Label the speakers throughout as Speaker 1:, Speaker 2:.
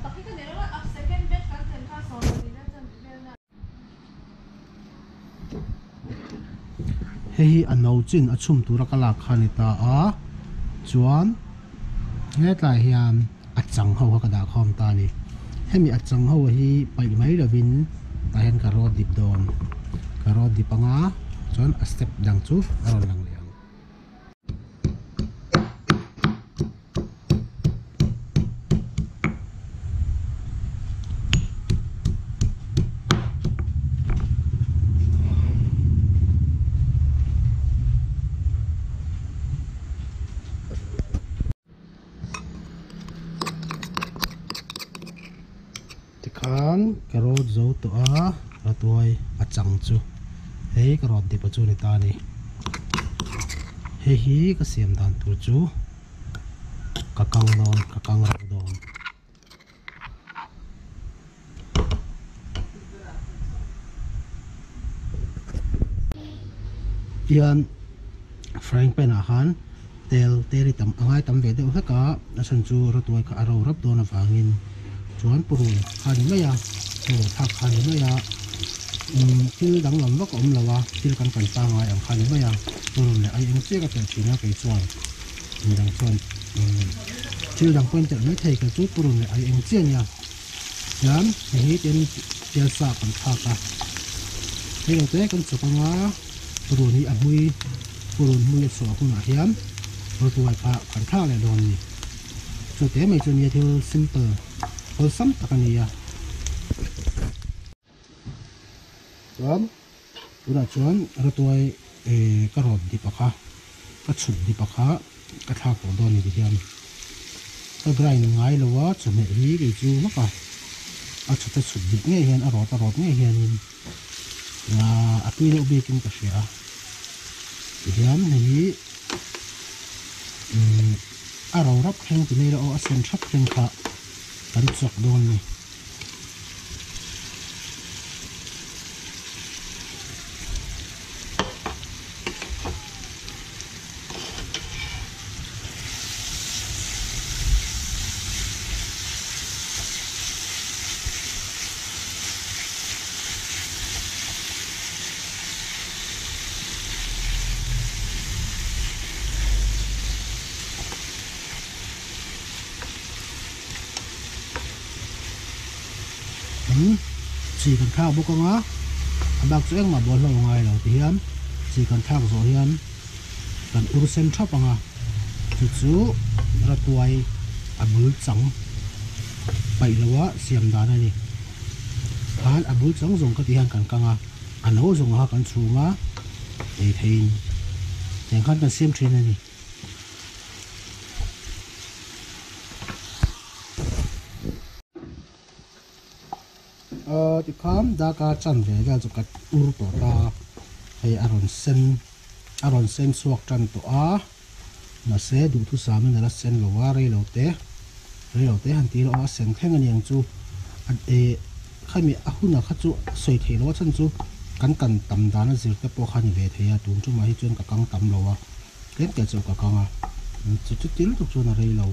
Speaker 1: Hei hi a no chin a chhum tura ka lak kha a ni ta a, chuan hetlai hian a chang ho kha ka dah khawm ta a ni. Hemi a chang ho hi paih mai lovin tah hian ka rawt dip dawn, ka rawt dip anga chuan a step dang chu a rawn lang leh ang. Tikhan ka rawt zo tawh a, ratuai a chang chu hei ka rawt dip a chu ni ta a ni. Hei hi ka siam dan tur chu ka kang dawn, ka kang reuh dawn. Tihian frying pan ah khan tel tel hi tam a ngai tam ve deuh hlek a a chhan chu rawtuai kha a ro rap dawn avangin chuan purun kha a ni mai a purun thlak kha a ni mai a umm thil danglam vak a awm lo a thil kan kan pangngai ang kha a ni mai a purun leh aieng chiah ka telh thin a kei chuan. Midang chuan thil dang pawhin telh mai thei kha chu purun leh ai eng chiah nia chuan hei hi tin tel sa kan thlak a hei lo te kan chawk anga purun hi a hmui purun hmui a chhuah hunah hian rawtuai kha kan thlak leh dawn a ni chu te mai chu nia thil simple awlsam tak a ni a. Chuan tunah chuan rawtuai ka rawt dip a kha ka chhut dip a kha ka thlak tawh dawn a ni tihian ka grind ngai lo a chawhmeh hi kei chu vak a a chhut a chhut dip ngei hian a rawt a rawt ngei hianin a tui deuh bikin ka hria a tihian hei hi a ro rap thleng ti mai ila aw a sen thap thleng kha kan chawk dawn a ni. Chi kan thlak bawk anga a bak chu engmah bawlhlo a ngai lo ti hian chi kan thlak zawh hian kan ur sen thap anga chu chu ratuai a bul chang paih lo a siam dan a ni khan a bul chang zawng ka tih hian kan kang a a no zawng a kan chhum a ei theiin tiang khan kan siam thin a ni. Tikhan darkar chan ve vel chu ka ur tawh ta hei a rawn sen a rawn sen chhuak tan tawh a mahse duhthusam in ala sen lo a reilo te reilo te han tih erawh a sen thleng a niang chu a eh khami a hunah kha chu sawi theih loh a chhan chu kan kan tam dan a zir te pawh kha a ni ve thei a tun tumah hi chuan ka kang tam lo a. Tlem te chu ka kang a, chu chu til tuk chuan a rei lo.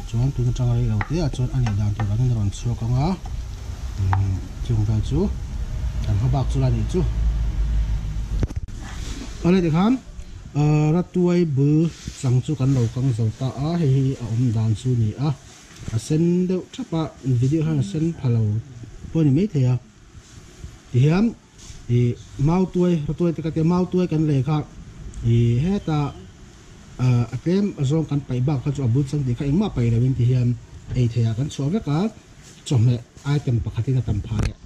Speaker 1: Chuan tun atanga rei lo te ah chuan a nih dan tur angin a rawn chhuak ang a, chung vel chu kan hma bak chu la nih chu. Awle tikhan Ratuai bul chang chu kan lo kang zo ta a, hei hi a awm dan chu ni a, a sen deuh thap a, video hian a sen pha lo pawh a ni maithei a, tihian. Ih mautuai ratuai te ka tia mautuai kan lei kha ih heta ah a tlem zawng kan paih bak kha chu a bul chang tih kha engmah paih lo in ti hian ei theih ah kan chhuah vek a chawhmeh item pakhat in a tam phah leh.